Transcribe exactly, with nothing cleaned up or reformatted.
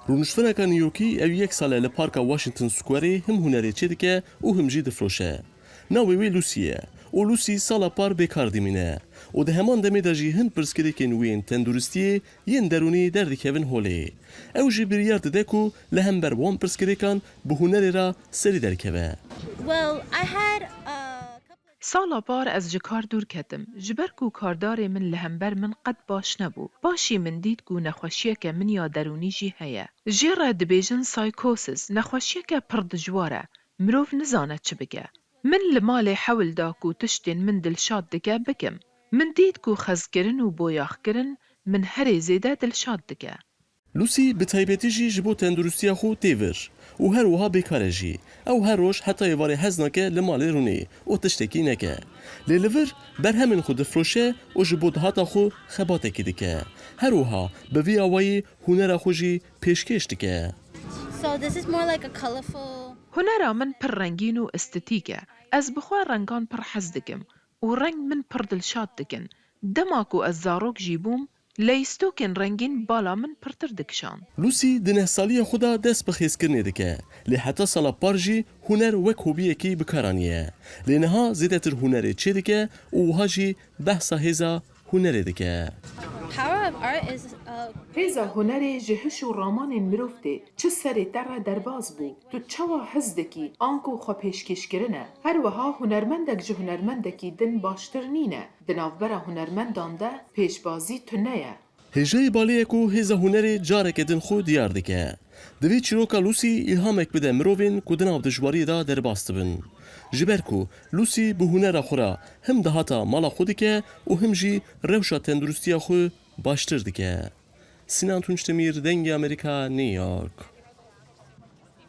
Rûniştineka New Yorkî ew yek sal e li Parka Washington Squarê him hunerê çêdike û him jî difiroşe. Navê wê Lucy ye û Lucy sala par bêkar dimîne û di heman demê de jî hin pirsgirêkên wê yên tenduristiyê yên derûnî derdikevin holê. Ew jî biryar dide ku li hember wan pirsgirêkan bi hunerê re serî derkeve. Well, I had a couple of Sala par ez ji kar dûr ketim, ji ber ku kardarê min li hember min qet baş nebû. Paşî min dît ku nexweşiyeke min ya derûnî jî heye. Jê re dibêjin psychosis, nexweşiyeke pir dijwar e, mirov nizane çi bike. Min li malê hewl da ku tiştên min dilşad dike bikim. Min dît ku xezkirin û boyaxkirin min herê zêde dilşad dike. Lucy bi taybetî jî ji bo tenduristiya xwe tê vir û her wiha bêkar e jî. Ew her roj heta êvarê hez nake li malê rûnê û tiştekî neke. Lê li vir berhemên xwe difiroşe û ji bo dahata xwe xebatekî dike. Her wiha bi vî awayî hunera xwe jî pêşkêş dike. So this is more like a colorful. Hunera min pir rengîn û estetîk e. Ez bi xwe rengan pir hez dikim û reng min pir dilşad dikin. Dema ku ez zarok jî bûm, leyîstokên rengîn bala min pirtir dikişand. Lucy di neh saliya xwe de dest bi xêzkirinê dike, lê heta sala par jî huner wek hobiyekî bi kar aniye. Lê niha zêdetir hunerê çêdike û wiha jî behsa hêza hunerê dike. Power of art is uh, Hêza hunerê ji hiş û ramanên mirov tê. Çi serê te re derbas bû? Tu çawa hez dikî? Anku xwe pêşkêşkirin e. Her wiha hunermendek ji hunermendekî din baştir nîne. Di navbera hunermendan de pêşbazî tune ye. Hêjayî balê ye ku hêza hunerê careke din xwe diyar dike. Divê çîroka Lucy îlhamek bide mirovên ku di nav dijwariyê de derbas dibin. Ji ber ku Lucy bi hunera xwe re him dahata mala xwe dike û him jî rewşa tenduristiya xwe baştir dike. Sinan Tunç Demîr, Dengê Amerîka, New York.